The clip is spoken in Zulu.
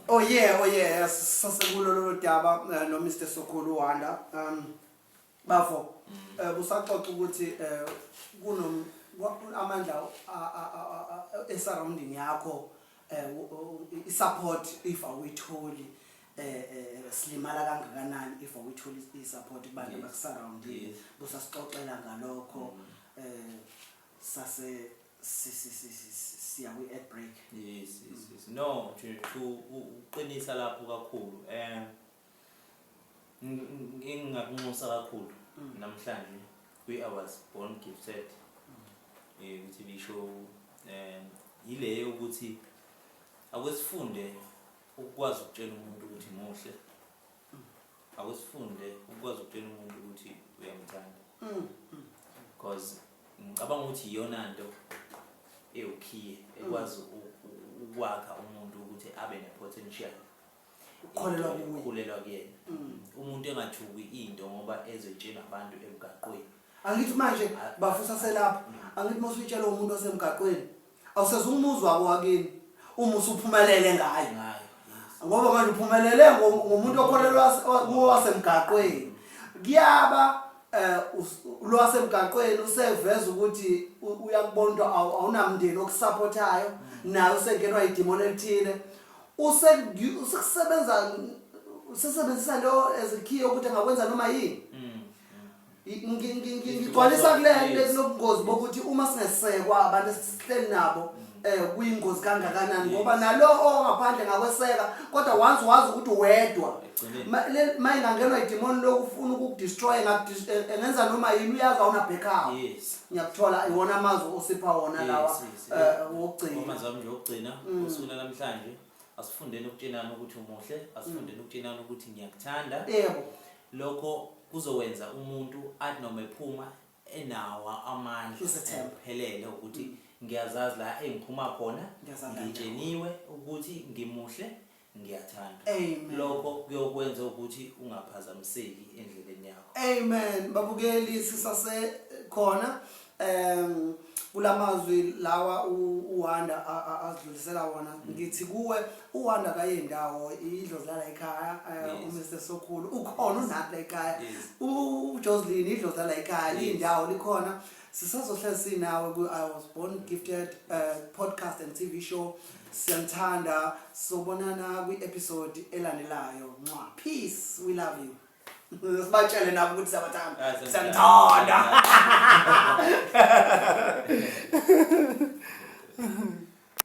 Oh yeah, oh yeah, sasekulo lolu daba no Mr Sokhulu Wanda. Bafo, busaxoxa ukuthi kuno amandla e surrounding yakho, i-support if awuyitholi, silimala kangakanani if awuyitholi i-support kubantu abakusurrounding. Busasixoxela ngalokho, sase siya kwi-ad break. Yes, no, to uqinisa lapho kakhulu, ngingakunxusa kakhulu namhlanje kwi I Was Born Gifted ku-TV show, yileyo ukuthi akwesifunde ukwazi ukutshela umuntu ukuthi muhle, akwesifunde ukwazi ukutshela umuntu ukuthi uyamthanda, because ngicabanga ukuthi iyona nto ewukhiye ekwazi ukwakha umuntu ukuthi abe ne-potential. Ukukholelwa kuye. Ukukholelwa kuyena. Umuntu engathuki into ngoba ezoyitshela abantu emgaqweni. Angithi manje bafusa selapha, angithi mosuyitshela umuntu osemgaqweni, awuseze umuzwa wakini uma usuphumelele ngayo. Ngayo. Ngoba manje uphumelele ngomuntu okholelwa kuwo wasemgaqweni. Kuyaba lo wasemgaqweni useveza ukuthi uyakubona into awunamndeni okusupportayo, naye usengenwa idimoni elithile, usekusebenza, usesebenzisa lo as a key ukuthi angakwenza noma yini. Ngigcwalisa kule lobungozi bokuthi uma singesekwa abantu esihleli nabo, kuyingozi kangakanani, ngoba nalo ongaphandle ngakweseka, kodwa once wazi ukuthi wedwa, Ekugcineni. Ma ingangenwa idimoni lokufuna ukukudestroy, engenza noma yini, uyazi awuna backup. Ngiyakuthola, iwona amazwi osipha wona lawa wokugcina. Amazwi ami nje okugcina usuku namhlanje, asifundeni ukutshelana ukuthi umuhle, asifundeni ukutshelana ukuthi ngiyakuthanda. Lokho kuzowenza umuntu athi noma ephuma enawo amandla Uzethemba. aphelele ukuthi ngiyazazi la engiphuma khona, Ngiyazazi la. Ngitsheniwe ukuthi ngimuhle, ngiyathanda. Amen. Lokho kuyokwenza ukuthi ungaphazamiseki endleleni yakho. Amen. Babukeli, sisase khona kulamazwi lawa uWanda azidlulisela wona. Ngithi kuwe, uWanda kayendawo, idlozi lala ekhaya, uMr Sokhulu ukhona, unathi la ekhaya, uJoslin, idlozi lala ekhaya, lindawo likhona. Sisazohlezi sinawe ku I Was Born Gifted podcast and TV show. Siyanithanda, sobonana kwi-episode elandelayo. Mwah. Peace, we love you. Sibatshele nabo ukuthi siyabathanda. Ah, siyabathanda. Siyanithanda.